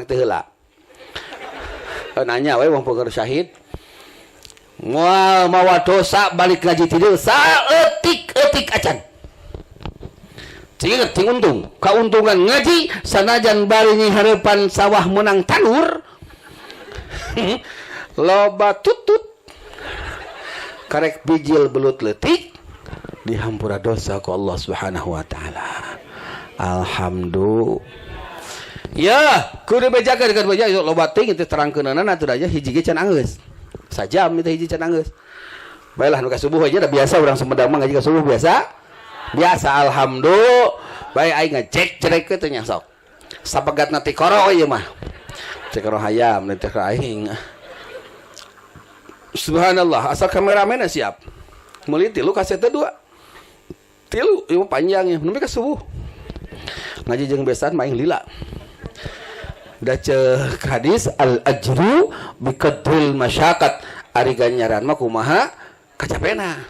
Teu heula. Nanya we wong peugeur syahid. Moal mawa dosa balik ngaji ti dieu saeutik-eutik acan. Cing inget, cing untung. Kauntungan ngaji sanajan bari nyiheurepan sawah menang tanur. Loba tutut. Karek bijil belut leutik dihampura dosa ku Allah Subhanahu wa taala. Alhamdulillah. Ya, kudu bejakeun kan beja loba teuing itu terangkeunana atuh aja hiji ge can anggeus. Sajam itu hiji can anggeus. Baiklah nu ka subuh aja dah biasa urang Sumedang mah ngaji ka subuh biasa. Biasa alhamdulillah. Baik aing ngecek cerek teh nya sok. Sapegatna tikoro ieu mah. Tikoro hayam teh ka aing. Subhanallah, asal kameramen siap. Meuli tilu kaset dua. Tilu ieu panjang ya, nembe ka subuh. Ngaji jeung besan mah aing lila. Da ceuk hadis al ajru biqadril masyaqat, ari ganjaran mah kumaha kacapena.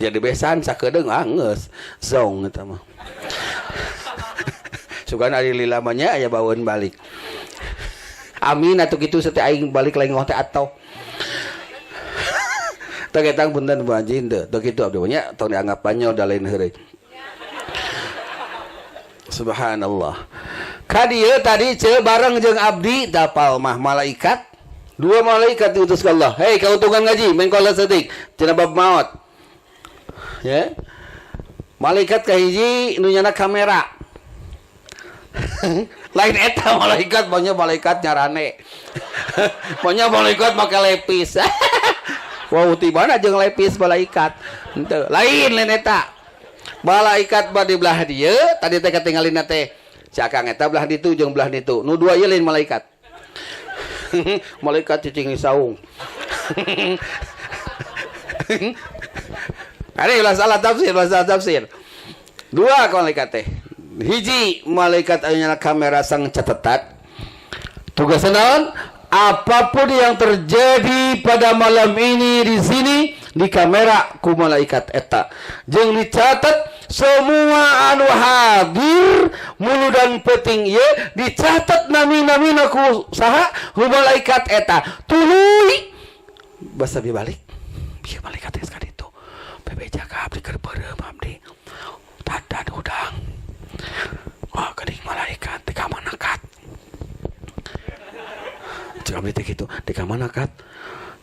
Jadi besan sakedeung geus zong eta mah. Sugan ari lila mah nya aya baweun balik. Amin atuh kitu sete aing balik lain ngoh teh atau. Teu ketang punten Bu Haji henteu. Teu kitu abdi nya tong dianggap banyo da lain heureuy. Subhanallah. Ka dieu tadi ce bareng jeung abdi dapal mah malaikat. Dua malaikat diutus ke Allah. Hei, keuntungan ngaji mengkola sedik cenah bab maot. Ya. Malaikat kahiji nu nyana kamera. Lain eta malaikat, maunya malaikat nyarane. Maunya malaikat make lepis. Wow, ti mana jeung lepis malaikat? Henteu. Lain lain eta. Malaikat mah di belah dieu, tadi teh katingalina teh. Si Akang eta belah ditu jeung belah ditu. Nu dua ieu lain malaikat. Malaikat cicing di saung. Ada ulah salah tafsir, ulah salah tafsir. Dua malaikat teh. Hiji malaikat anu nyala kamera sang catetan. Tugasna naon? Apapun yang terjadi pada malam ini di sini di kamera ku malaikat eta. Jeung dicatat semua anu hadir muludan peuting ieu dicatat nami-namina ku saha ku malaikat eta. Tuluy basa bi balik. Bieu malaikat teh ka ditu. Bebeja ka abdi keur beureum abdi. Dadan hudang. Wah, geuning malaikat di ka mana kat? Cek abdi teh kitu, di ka mana kat?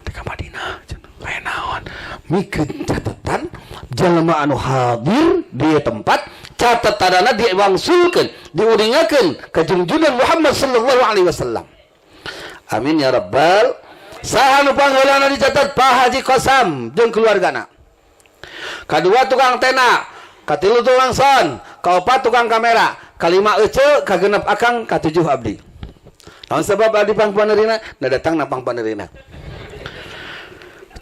Di ka Madinah. Aya naon? Mikeun catatan jelema anu hadir di tempat catatanana diwangsulkeun, diuningakeun ka junjungan Muhammad sallallahu alaihi wasallam. Amin ya rabbal. Saha nu pangheulana dicatat? Pak Haji Kosam jeung keluargana. Kadua tukang tena, katilu tukang son, kaopat tukang kamera, kalima ece, kagenep akang, katujuh abdi. Naon sebab abdi pang panerina? Na datang na pang panerina.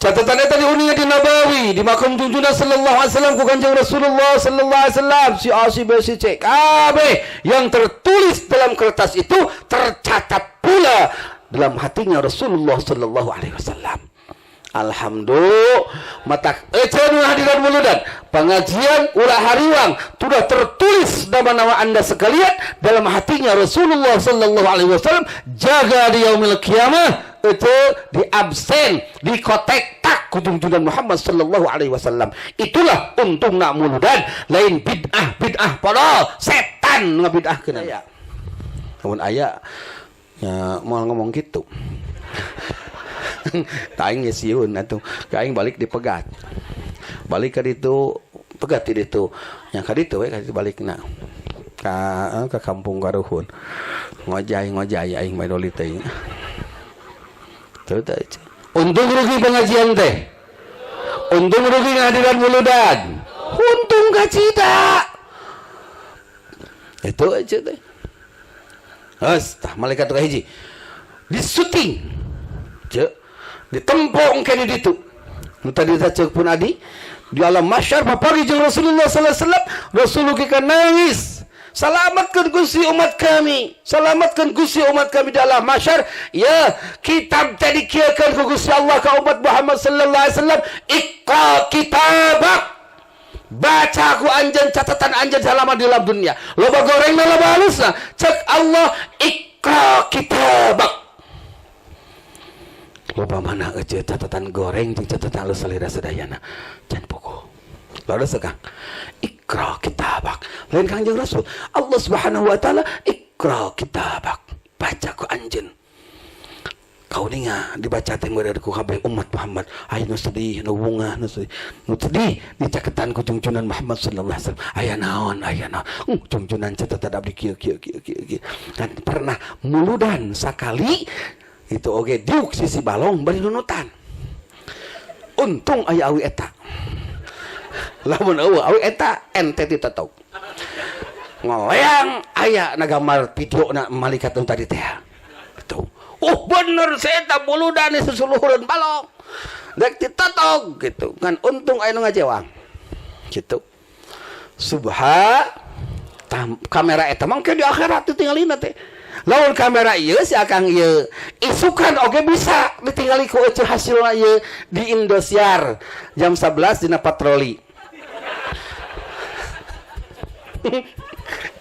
Catatan eta diuninga di Nabawi, di makam junjungan sallallahu alaihi wasallam ku Kanjeng Rasulullah sallallahu alaihi wasallam, si A, si B, si C, kabeh yang tertulis dalam kertas itu tercatat pula dalam hatinya Rasulullah sallallahu alaihi wasallam. Alhamdulillah, matak ece nu hadiran muludan pengajian ulah hariwang sudah tertulis nama-nama Anda sekalian dalam hatinya Rasulullah sallallahu alaihi wasallam. Jaga di yaumil kiamah itu di absen di kotek tak junjungan Muhammad sallallahu alaihi wasallam. Itulah untung nak muludan lain bid'ah bid'ah padahal setan ngabid'ahkeun aya. Namun aya ya mau ngomong gitu. Aing geus sieun atuh. Ka aing balik dipegat. Balik ka ditu, pegat di ditu. Nya ka ditu we ka ditu balikna. Ka kampung Karuhun. Ngojay ngojay aing mah doli teh. Tuh teh. Untung rugi pengajian teh. Untung rugi ngahadiran muludan. Untung kacida. Itu aja teh. Heuh, tah malaikat teh hiji. Di syuting. Ceuk ditempok engke di ditu. Nu tadi teh ceuk pun adi di alam mahsyar papari jeung Rasulullah sallallahu alaihi wasallam, Rasulullah kan nangis. Selamatkan Gusti umat kami. Selamatkan Gusti umat kami di alam mahsyar. Ya, kitab tadi kieukeun ku Gusti Allah ka umat Muhammad sallallahu alaihi wasallam, "Iqra kitabak." Baca ku anjeun catatan anjeun selama di dalam dunia. Loba gorengna loba halusna. Cek Allah, "Iqra kitabak. Loba mana ece catatan goreng jeung catatan alus salira sadayana can pokok. Lalu sekang Iqra kitabak. Lain Kangjeng Rasul. Allah Subhanahu wa taala Iqra kitabak. Baca ku anjeun. Kau ninga dibaca teh meureun ku kabeh umat Muhammad. Aya nu sedih, nu bungah, nu sedih. Nu sedih dicaketan ku cungcunan Muhammad sallallahu alaihi wasallam. Aya naon, aya naon. Cungcunan catatan abdi kieu kieu kieu kieu kieu. Dan pernah muludan sakali itu oge diuk sisi balong bari nunutan. Untung aya awi eta. Lamun eueuh awi eta ente ditotok. Ngoleang aya na gambar video na malaikat nu tadi teh. Gitu. Oh bener saya eta muludan sesuluhureun balong. Dek ditotok gitu. Kan untung aya nu ngajewang. Gitu. Subha kamera eta mah di akhirat ditinggalina teh. Lamun kamera ieu si akang ieu isukan oge bisa ditinggali ku ece hasilna ieu di Indosiar jam 11 dina patroli.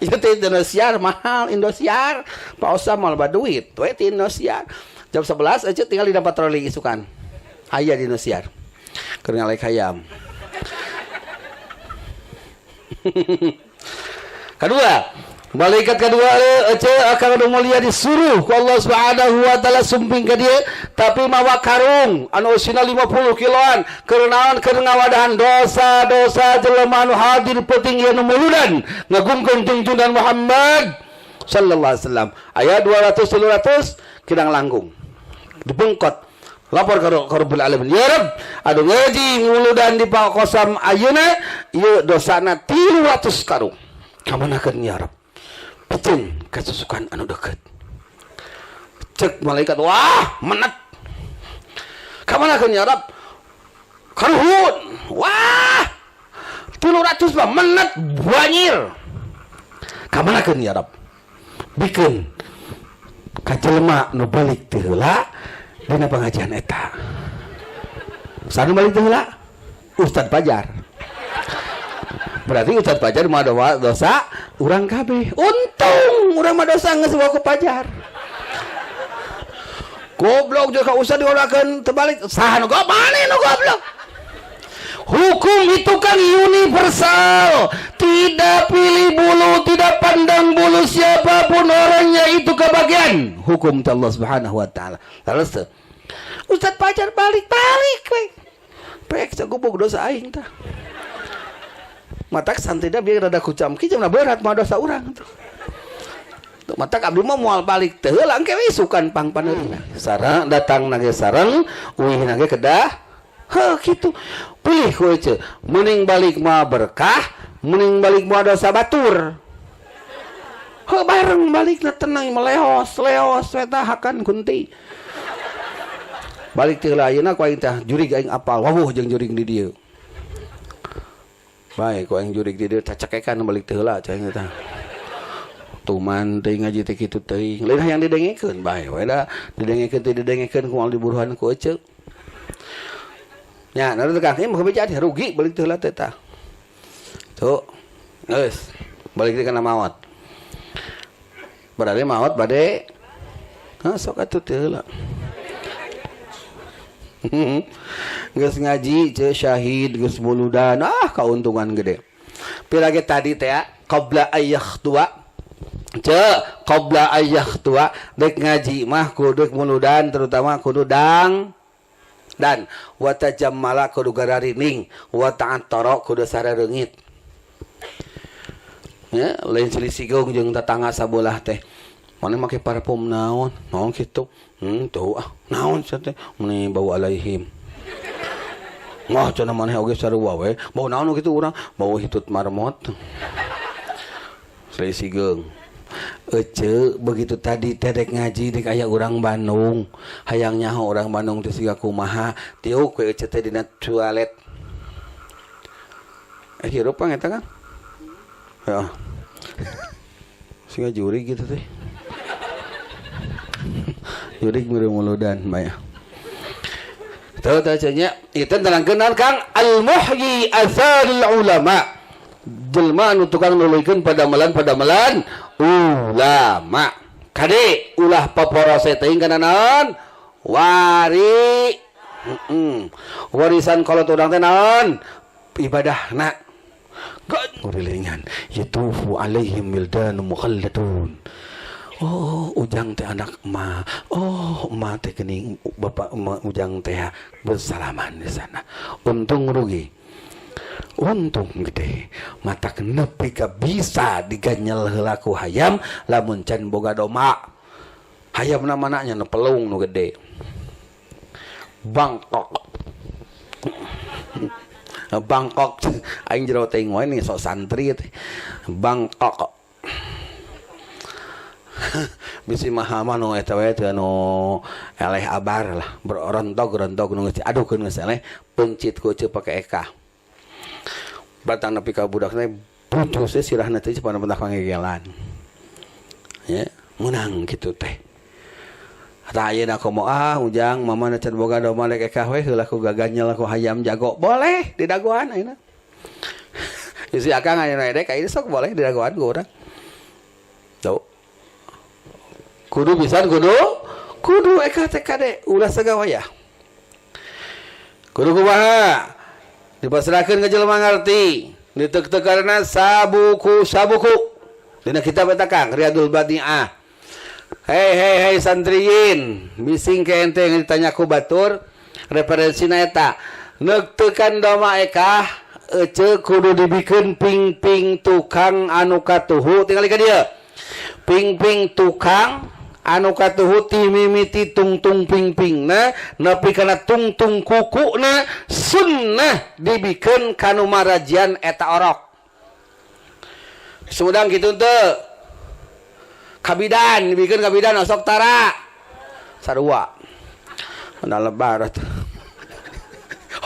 Ieu teh Indosiar mahal Indosiar. Pak Osa moal baduit we ti Indosiar. Jam 11 ece tinggal dina patroli isukan. Aya di Indosiar. Keur ngalek hayam. Kedua, malaikat kedua ece akan anu mulia disuruh ku Allah Subhanahu wa taala sumping ka dieu tapi mawa karung anu usina 50 kiloan keur naon keur ngawadahan dosa-dosa jelema anu hadir penting ieu nu muludan ngagungkeun junjungan Muhammad sallallahu alaihi wasallam. Aya 200 300 kidang langkung dibengkot lapor ka Rabbul Alamin, ya Rabb anu ngaji nguludan di Pakosam ayeuna ieu dosana 300 karung kamanakeun ya Rabb. Picen kasusukan anu deket. Cek malaikat, wah menet. Kamanakeun ya Rabb? Karuhun. Wah 300 mah menet banyir. Kamanakeun ya Rabb? Bikeun ka jelema nu balik teu heula dina pengajian eta. Sanu balik teu heula? Ustad Pajar. Berarti Ustad Pajar mah dosa urang kabeh. Untung urang mah dosa geus ku Pajar. Goblok jeung ka Ustad diorakeun terbalik saha nu goblok? Maneh nu goblok. Hukum itu kan universal, tidak pilih bulu, tidak pandang bulu, siapapun orangnya itu kebagian hukum Allah Subhanahu wa taala. Lalu Ustad Pajar balik-balik we. Pek sagubuk dosa aing tah. Matak santida biar rada kucam kijam berat mah dosa urang tuh. Matak abdi mah moal balik teh heula engke we isukan pangpaneurina. Sareng datang nage sareng uih nage kedah. Heuh kitu. Pilih ku ece. Mending balik mah berkah, mending balik mah dosa batur. Heuh bareng balikna tenang melehos, leos we tah hakan kunti. Balik teh heula ayeuna ku aing tah jurig aing apal wawuh jeung jurig di dieu. Baik, ku aing jurig di dieu cacakekan balik teh heula cai tah. Tuman teh ngaji teh kitu teuing. Lain hayang didengekeun bae we da didengekeun teh didengekeun kumaha diburuhan ku ece. Nya, nah tukang ieu mah bejaan rugi balik teh heula teh tah. Tuh. Geus, balik teh kana maot. Berarti maot bade hah sok atuh teh heula. Geus ngaji ce syahid geus muludan ah kauntungan gede. Pirage tadi teh qabla ayyakhtua ce qabla ayyakhtua dek ngaji mah kudu muludan terutama kudu dang dan wa tajammala kudu gararining wa ta'attara kudu sarereungit. Ya lain silisigung jeung tetangga sabelah teh. Mana make parfum naon? Naon kitu? Tuh ah naon sia teh? Meni bau alaihim. Wah cenah maneh oge sarua we. Bau naon kitu urang? Bau hitut marmot. Silisigeung. Ece begitu tadi teh dek ngaji dek aya urang Bandung. Hayang nyaho urang Bandung teh siga kumaha? Tiuk we ece teh dina toilet. Hirup pang eta kan? Heeh. Siga jurig gitu teh. Jurig muludan maya. Tuh teh nya ieu teh nerangkeun Kang al-muhyi atharul ulama. Jelma anu tukang nuluykeun padamelan-padamelan ulama. Kade ulah poporose teuing kana naon? Wari. Warisan kolot urang teh naon? Ibadahna. Ngurilingan yatufu alaihim wildan mukhalladun. Oh, Ujang teh anak emak. Oh, emak teh kening bapak emak Ujang teh bersalaman di sana. Untung rugi. Untung gede. Matak nepi ka bisa diganyel heula ku hayam lamun can boga domba. Hayam na mananya nu pelung nu gede. Bangkok. Bangkok aing jero teuing wae nih sok santri teh. Bangkok. Bisi mahal mah nu eta we teu nu eleh abar lah, berontok-rontok nu geus diadukeun geus eleh pencit ku eceu pake eka. Batang nepi ka budak teh putus teh sirahna teh cepana pentak pangegelan. Ya, meunang kitu teh. Tah ayeuna komo ah Ujang mama can boga domba rek ekah we heula ku gaganyel ku hayam jago. Boleh didagoan ayeuna. Isi akang ayeuna edek ayeuna sok boleh didagoan ku urang. Tuh. Kudu pisan kudu kudu eka teh kade ulah sagawayah. Kudu kumaha? Dipasrahkeun ka jelema ngarti. Ditek-tekarna sabuku sabuku. Dina kitab eta Kang Riyadul Badi'ah. Hei hei hei santriyin, bising ke ente yang ditanya ku batur, referensina eta. Neuktekan doma ekah ece kudu dibikeun ping-ping tukang anu katuhu tinggal ka dieu. Ping-ping tukang anu katuhu ti mimiti tungtung ping-pingna nepi kana tungtung kukuna sunnah dibikeun kanu marajian eta orok. Sumedang kitu teu. Kabidan dibikeun kabidan osok tara sarua. Mana lebar atuh.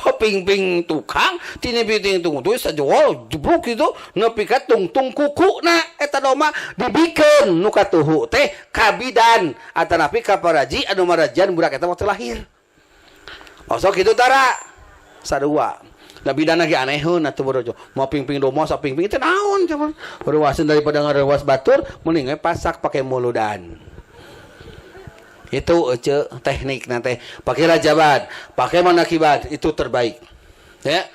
Oh ping-ping tukang tini ping tung tuh sajual jebruk gitu nepi ka tungtung kukuna eta domba dibikeun nu katuhu teh kabidan atanapi ka paraji anu marajian budak eta waktu lahir. Osok kitu tara sarua. Da bidan lagi aneheun atuh borojo. Mau ping-ping domba sok ping-ping teh naon coba. Rewaseun daripada ngarewas batur mending we pasak pake muludan. Itu ece teknik nanti pakai rajaban, pakai manakibat itu terbaik. Ya.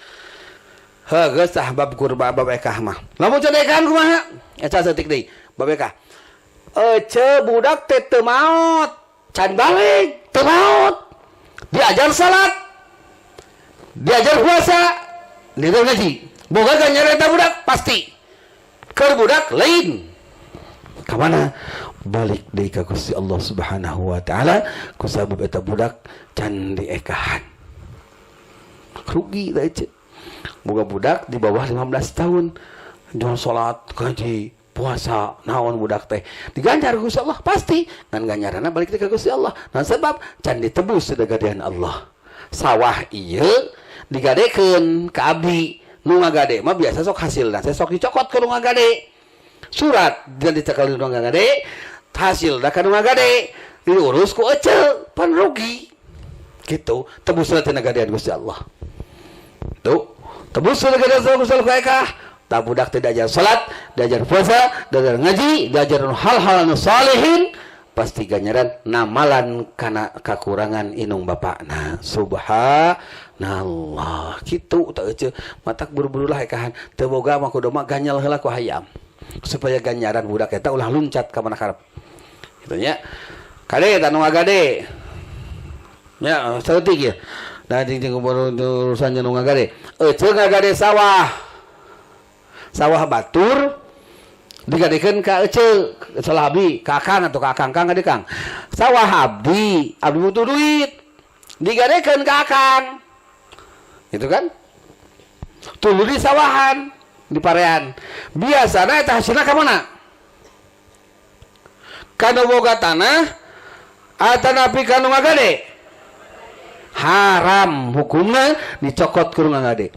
Heuh geus tah bab kurba bab ekah mah. Lamun cadekan kumaha? Eta saeutik deui bab ekah. Ece budak teh teu maot, can balik teu maot. Diajar salat, diajar puasa, diajar ngaji. Boga ganjaran eta budak pasti. Keur budak lain. Ka mana? Balik deui ka Gusti Allah Subhanahu wa taala kusabab eta budak can diekahan. Rugi teh ece. Boga budak di bawah 15 tahun jual salat, ngaji, puasa, naon budak teh diganjar Gusti Allah pasti. Ngan ganjaranna balik deui ka Gusti Allah. Nah sebab can ditebus degadean Allah. Sawah ieu digadekeun ka abdi. Nu ngagade mah biasa sok hasilna teh sok dicokot ku nu ngagade. Surat dan dicekel nu ngagade, hasil da ka nu ngagade diurus ku ece pan rugi. Gitu, tebusna teh nagadean Gusti Allah. Tuh, tebusna nagadean Gusti Allah ka tah budak teh diajar salat, diajar puasa, diajar ngaji, diajar hal-hal anu salihin, pasti ganjaran namalan kana kakurangan inung bapakna. Subhanallah. Kitu tah ece matak buru-buru lah ekahan. Teu boga mah kudu mah ganyal heula ku hayam supaya ganjaran budak eta ulah luncat ka mana karep. Kitu nya. Kade eta nu ngagade. Ya, saeutik ya. Nah, jeung urusan nu ngagade. Ece ngagade sawah. Sawah batur digadekeun ka ece, salah abdi, ka akang atau ka akang kang gade kang. Sawah abdi, abdi butuh duit. Digadekeun ka akang. Gitu kan? Tuluy di sawahan, di parean. Biasana eta hasilna ka mana? Kanu boga tanah atanapi kanu ngagade? Haram hukumna dicokot ku nu ngagade.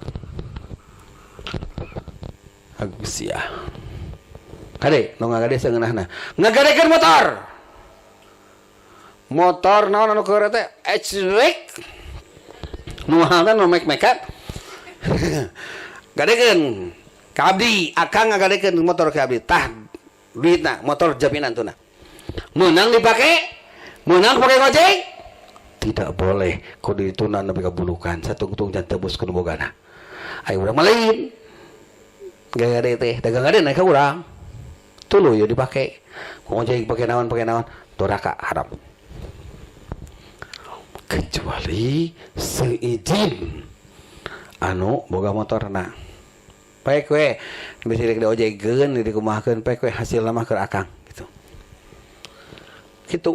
Agus ya. Kade nu ngagade sangeunahna. Ngagadekeun motor. Motor naon anu keur teh? Ecrek. Nu mahal teh nu mek-mekan. Gadekeun ka abdi, akang ngagadekeun motor ka abdi. Tah duitna motor jaminan tuna. Menang dipake? Menang pakai ngojek? Tidak boleh. Kudu ditunda nepi ka bulukan satungtung can tebus kudu bogana. Ayo urang mah lain. Gaya teh dagang gade naik ka urang. Tuluy yo dipake. Ku ngojek pake naon doraka haram. Kecuali seizin anu boga motorna. Pek we bisi rek diojekeun dikumahakeun pek we hasilna mah keur akang gitu. Gitu.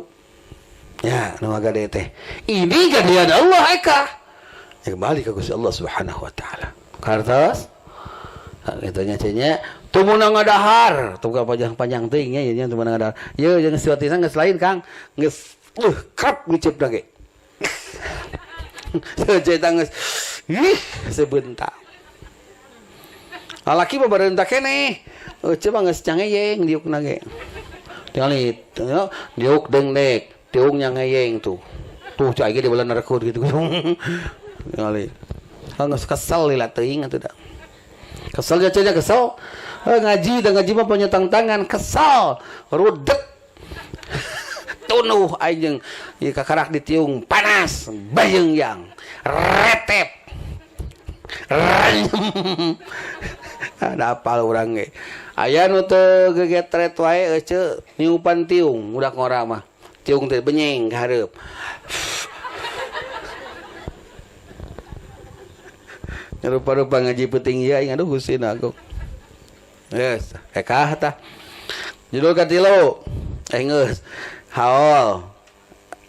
Ya, nu gade teh. Ini gadean Allah eka. Ya, kembali ke Gusti Allah Subhanahu wa taala. Kartos? Kitu nya cenah teu meunang ngadahar, teu panjang-panjang teuing nya ieu nya teu meunang ngadahar. Yeuh jeung siwatisna geus lain Kang. Geus krap ngeuceupna ge. Seujeta geus ih sebentar. Lalaki mah bareunta keneh. Euceu mah geus cangeyeng diukna ge. Tinggal diuk dengdek, tiung nyangeyeng tuh. Tuh cai ge dibelan rekud gitu. Tinggal geus kesel lila teuing atuh da. Kesel ya cenah kesel. Ngaji da ngaji mah penyetang tangan kesel, rudet. Tunuh aing jeung ieu kakarak ditiung panas, bayeung yang retep. Ada apal urang ge. Aya nu teu gegetret wae euceu niupan tiung budak ngora mah. Tiung teh benyeng ka hareup. Rupa-rupa ngaji penting ieu aing aduh husin aku. Geus, ekah tah. Judul katilu. Geus. Haul.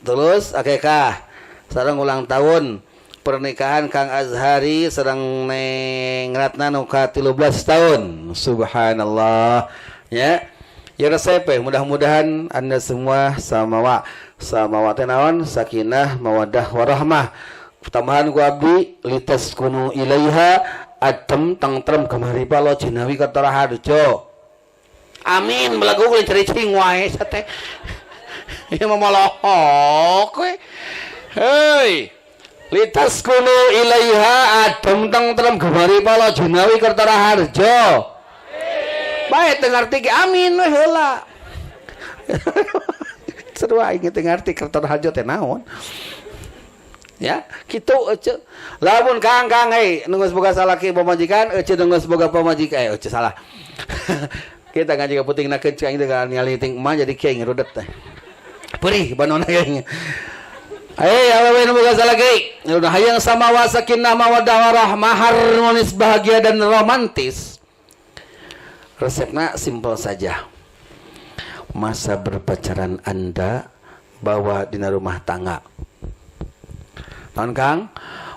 Terus akekah. Sareng ulang tahun pernikahan Kang Azhari sareng Neng Ratna nu ka-13 tahun. Subhanallah. Ya. Ya resep mudah-mudahan Anda semua samawa. Samawa teh naon? Sakinah, mawaddah, warahmah. Tambahan ku abdi litaskunu ilaiha adem tentrem kamari palo jinawi kertara harjo. Amin belagu kulit cericing wae sate. Ieu mah molohok we. Hei, litaskunu ilaiha adem tentrem kamari palo jinawi kertara harjo. Bae teu ngarti ge amin we heula. Seru aing teu ngarti kertara harjo teh naon. Ya, kitu ece. Lamun Kang Kang hei, nu geus boga salaki pamajikan, ece nu geus boga pamajikan, ece salah. Kita ngaji ka peutingna keun cing dengan ningali ting emak jadi kieu rudet teh. Perih banona kieu. Hei, awewe nu boga salaki, nu hayang samawa sakinah mawaddah warahmah harmonis bahagia dan romantis. Resepna simpel saja. Masa berpacaran Anda bawa dina rumah tangga. Tahun Kang,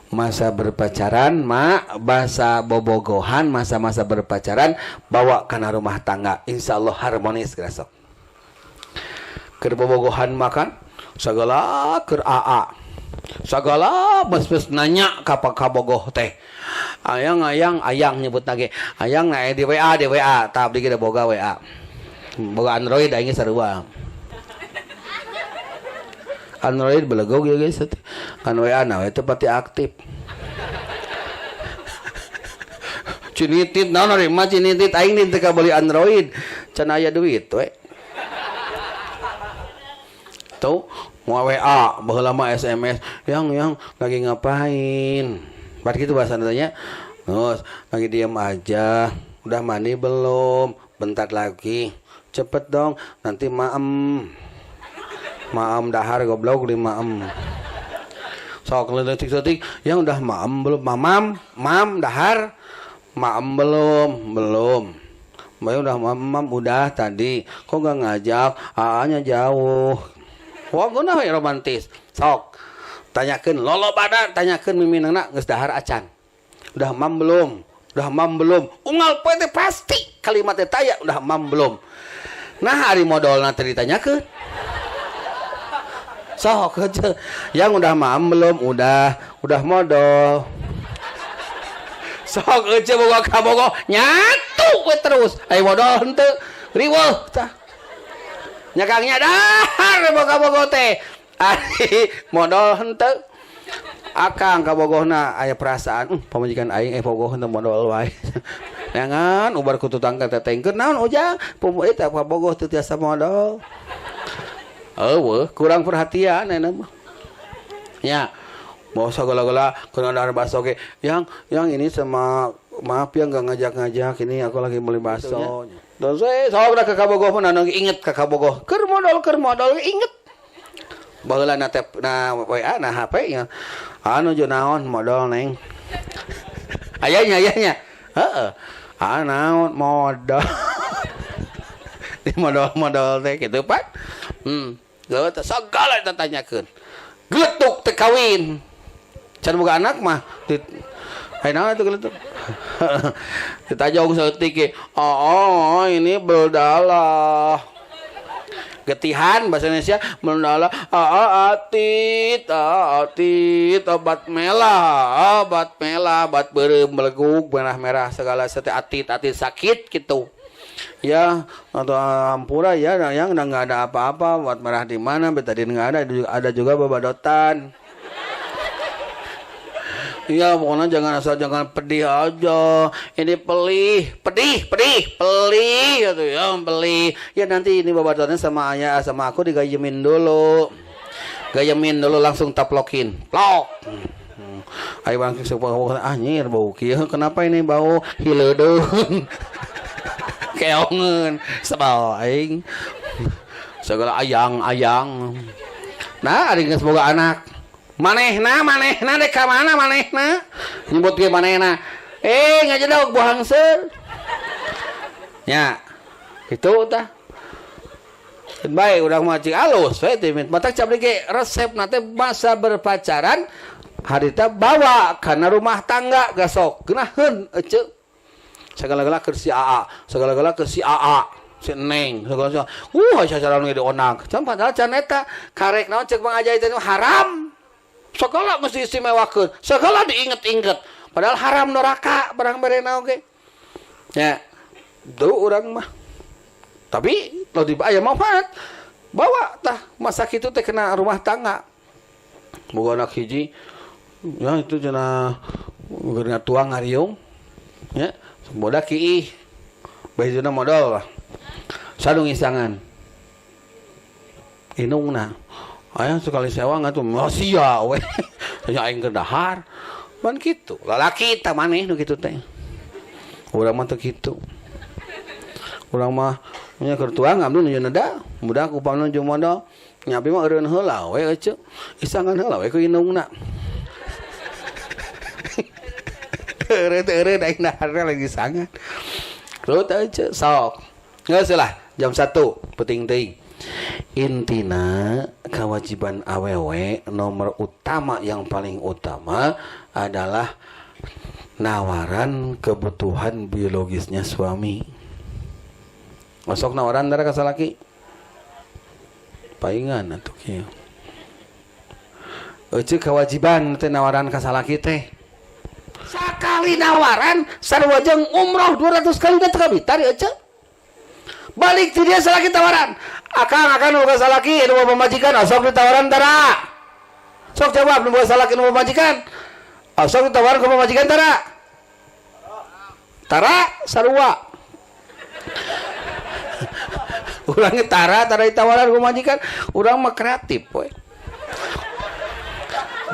masa berpacaran mak bahasa bobogohan masa-masa berpacaran bawa kana rumah tangga insyaallah harmonis gerasok. Keur bobogohan makan sagala keur aa. Sagala bes-bes nanya ka kabogoh teh. Ayang ayang ayang nyebut lagi. Ayang na di WA di WA, tah abdi ge boga WA. Boga Android aing sarua. Android belegog ya guys, kan WA nah itu pasti aktif. Cinitit naon ari mah cinitit aing teu ka beli Android, can aya duit we. Tuh, mau WA baheula mah SMS, yang lagi ngapain? Bat kitu bahasa tanya. Terus lagi diam aja, udah mandi belum? Bentar lagi. Cepet dong, nanti maem. Maem dahar goblok di maem. Sok leutik-leutik yang udah maem belum? Mamam, mam dahar. Maem belum? Belum. Mbak udah mamam udah tadi. Kok gak ngajak? AA-nya jauh. Wah, guna we romantis. Sok tanyakeun lolobana, tanyakeun miminangna geus dahar acan. Udah mam belum? Udah mam belum? Unggal poe teh pasti kalimat teh taya udah mam belum. Nah, ari modolna teh ditanyakeun. Sok aja. Yang udah mam belum? Udah modol. Sok aja boga kabogo nyatu we terus. Ai modol henteu riweuh tah. Nyakangnya dahar boga bogo teh. Ari modol henteu. Akang kabogohna aya perasaan, pamajikan aing bogoh henteu modol wae. Neangan ubar ku tutang ka tetengkeun naon ujang, eta kabogoh teu tiasa modol. Eueuh, kurang perhatian euna mah. Nya, mau segala-gala kena dahar bakso ge. Yang ini sama maaf ya nggak ngajak-ngajak, ini aku lagi beli bakso. Terus sok dah ka kabogoh mah anu inget ka kabogoh. Keur modal inget. Baheula na tep na WA na HP nya. Anu jo naon modal neng. Ayahnya ayahnya. Heeh. Ah naon modal. Di modal-modal teh kitu Pak. Geus segala ditanyakeun. Geletuk teh kawin. Can boga anak mah di hai naon atuh geletuk. Ditajong saeutik ge. Oh, ini beldalah. Getihan bahasa Indonesia beldalah. Atit atit obat melah, obat beureum belegug merah-merah segala sete atit atit sakit gitu. Ya atau ampura ya yang nggak ada apa-apa, buat merah di mana betadine nggak ada, ada juga babadotan. Iya pokoknya jangan asal jangan pedih aja. Ini pelih, pedih, pedih, pelih gitu ya, pelih. Ya nanti ini babadotannya sama ayah sama aku digayemin dulu. Gayemin dulu langsung taplokin. Plok. Ayo bang ah nyir bau kieu, kenapa ini bau hiledeun. Keongeun sebal aing. Segala ayang-ayang. Nah, ari geus boga anak. Manehna manehna dek ka mana manehna? Nyebut ge manehna. Ngajedog buah hangseur. Nya. Itu tah. Baik urang mah cing alus we teh matak cap ge resep na teh masa berpacaran harita bawa kana rumah tangga gasok geunaheun eceu. Segala-gala keur si AA, segala-gala keur si AA, si Neng, segala-gala. Sasaran ge dionang. Can padahal can eta karek naon ceuk Bang Ajai teh haram. Segala mesti istimewakeun, segala diinget-inget. Padahal haram neraka barang berena oge. Nya, duh urang mah. Tapi lo di aya manfaat. Bawa tah masa kitu teh kena rumah tangga. Boga anak hiji, ya itu cenah geuna tuang ngariung. Ya, bodak kiih. Baheuna modal lah. Sadung isangan. Inungna. Aya sekali sewa ngatuh sia we. Nya aing keur dahar. Pan kitu. Lalaki tah maneh nu kitu teh. Urang mah teu kitu. Urang mah nya keur tuang abdi nu neda, budak upamna jeung modal. Nya abdi mah eureun heula we eceu. Isangan heula we ku inungna. Eureun aing dahar lagi sangan. Terus eceu sok. Geus lah jam 1 penting teuing. Intina kewajiban awewe nomor utama yang paling utama adalah nawaran kebutuhan biologisnya suami. Masuk nawaran dara ka salaki? Paingan atuh kieu. Euceu kewajiban teh nawaran ka salaki teh. Sakali nawaran sarua jeung umroh 200 kali teh kabitar euceu. Balik ti dia salaki tawaran. Akang akan nu boga salaki nu boga pamajikan osok ditawaran tara. Sok jawab nu boga salaki nu boga pamajikan. Osok ditawaran ku pamajikan tara. Tara sarua. Urang tara tara ditawaran ku pamajikan, urang mah kreatif we.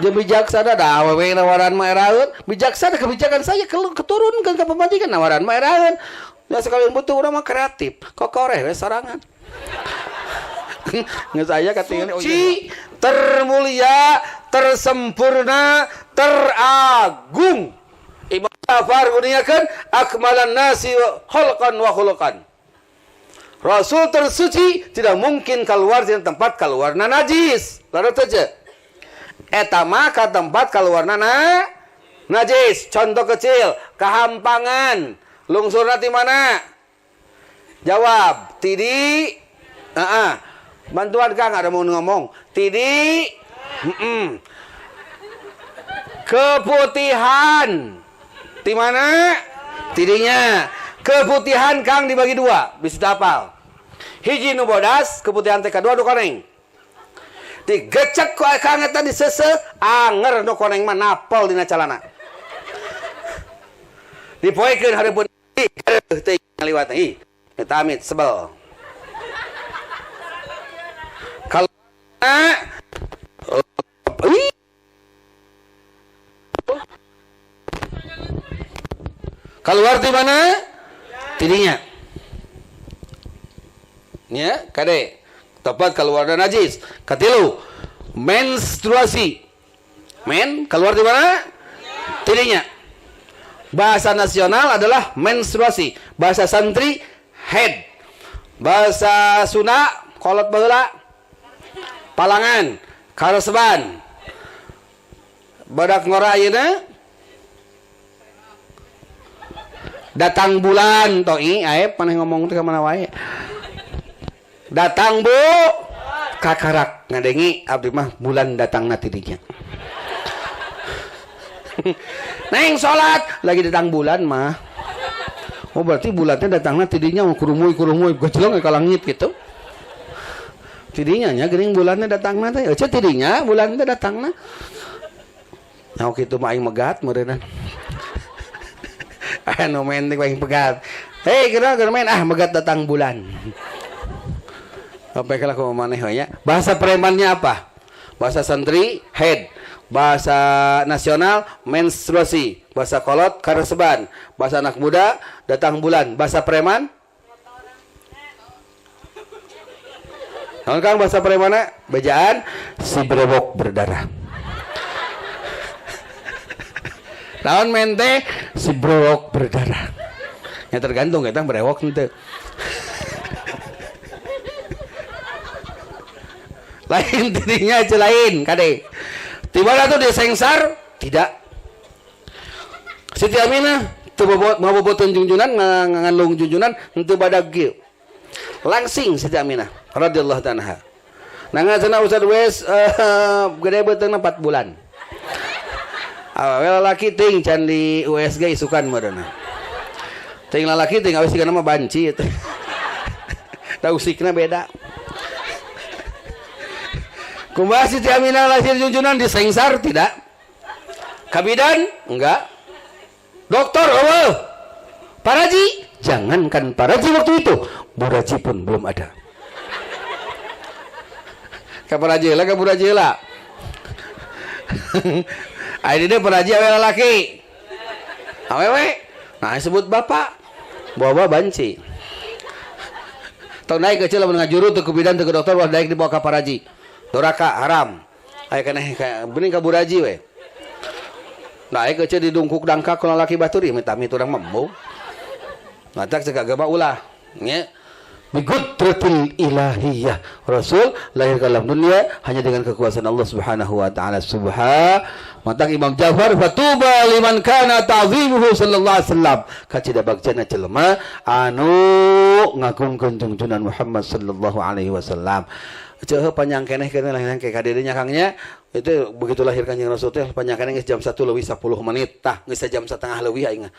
Jeung bijaksana da awewe nawaran mah eraeun, bijaksana kebijakan saya keturunkeun ka pamajikan nawaran mah eraeun. Ya sekalian butuh urang mah kreatif, kokoreh we sorangan. Nggak saya katingali suci, termulia, tersempurna, teragung. Imam Ja'far guniakeun akmalan nasi khalqan wa khuluqan. Rasul tersuci tidak mungkin keluar dari tempat keluarna najis. Lalu saja. Eta mah ka tempat keluarna najis. Contoh kecil, kehampangan. Lungsurna di mana? Jawab, tidi. Bantuan Kang ada mau ngomong. Tidi. Keputihan. Di mana? Tidinya. Keputihan Kang dibagi dua, bisa hafal. Hiji nu bodas, keputihan teh kadua nu koneng. Digecek ku Kang eta diseseh, anger nu koneng mah napel dina calana. Dipoekeun hareupeun teh ngaliwat ih, eta amit sebel. Kalau Keluar di mana? Tidinya. Ya, kade. Tepat keluar dan najis. Katilu, menstruasi. Men keluar di mana? Tidinya. Bahasa nasional adalah menstruasi. Bahasa santri head. Bahasa Sunda kolot baheula palangan, kareseban. Badak ngora ayeuna datang bulan toi aep maneh ngomong teh ka mana wae. Datang bu kakarak ngadengi abdi mah bulan datangna ti dinya. Neng salat lagi datang bulan mah. Oh berarti bulannya datangna ti dinya kurumuy-kurumuy gejlong ka langit gitu. Tidinya nya geuning bulannya datangna teh. Eueuh tidinya bulan teh datangna. Nah kitu mah aing megat meureunna. Anu main teh aing pegat. Hei geura geura main ah megat datang bulan. Sampai kalah kumaha maneh we nya. Bahasa premannya apa? Bahasa santri head. Bahasa nasional menstruasi, bahasa kolot kareseban, bahasa anak muda datang bulan, bahasa preman naon Kang bahasa premana? Bejaan si brewok berdarah. Naon mente si brewok berdarah. Ya tergantung eta brewok henteu. Lain tidinya aja lain kade. Tiba tuh dia sengsar? Tidak. Siti Aminah teu ngaboboteun junjunan, ngandung junjunan henteu badag kieu. Langsing Siti Aminah radhiyallahu anha. Nah cenah Ustaz wes gede beuteungna 4 bulan. Awewe lalaki ting can di USG isukan meureunna. Ting lalaki ting awes sigana mah banci eta. Da usikna beda. Kumaha Siti Aminah lahir junjunan disengsar tidak? Kabidan? Enggak. Dokter eueuh. Paraji? Jangankan paraji waktu itu, buraji pun belum ada. Ka paraji lah ka buraji lah. Aya di paraji awewe lalaki. Awewe. Nah sebut bapak. Bawa banci. Tong naik kecil lamun ngajuru teu ke bidan teu ke dokter wah daek dibawa ka paraji. Doraka haram. Aya keneh bening ka buraji we. Nah aya kecil didungkuk dangkak ku lalaki batur ieu minta urang mah embung. Matak cek agama ulah nya. Bigudratil ilahiyah. Rasul lahir ke dalam dunia hanya dengan kekuasaan Allah Subhanahu wa taala. Subha. Matak Imam Ja'far fatuba liman kana ta'zimuhu sallallahu alaihi wasallam. Kacida bagjana jelema anu ngagungkeun junjunan Muhammad sallallahu alaihi wasallam. Ceuh panjang keneh keneh lahir ke kadirinya kangnya itu begitu lahir Kanjeng Rasul teh panjang keneh geus jam 1 leuwih 10 menit tah geus jam setengah leuwih aing.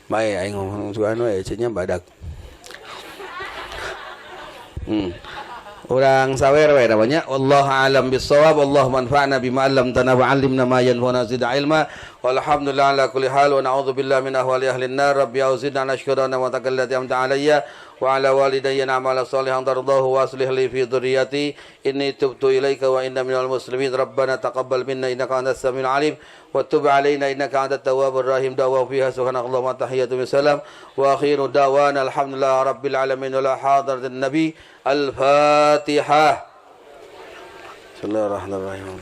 Bae aing ngomong anu nya badak. Urang sawer we namanya wallahu alam bissawab Allahumma anfa'na bima 'allamtana wa 'allimna ma yanfa'una zid ilma walhamdulillah ala kulli hal wa na'udzu billahi min ahwali ahli an-nar rabbi auzidna an ashkura wa takallati amta alayya wa ala walidayya amala salihan tardahu wa aslih li fi dhurriyyati inni tubtu ilaika wa inna minal muslimin rabbana taqabbal minna innaka antas samiul alim wa tub alaina innaka antat tawwabur rahim da'wa fiha subhanakallahumma tahiyyatu wa salam wa akhiru da'wana alhamdulillahi rabbil alamin wa la hadratin nabi al-fatihah. Bismillahirrahmanirrahim.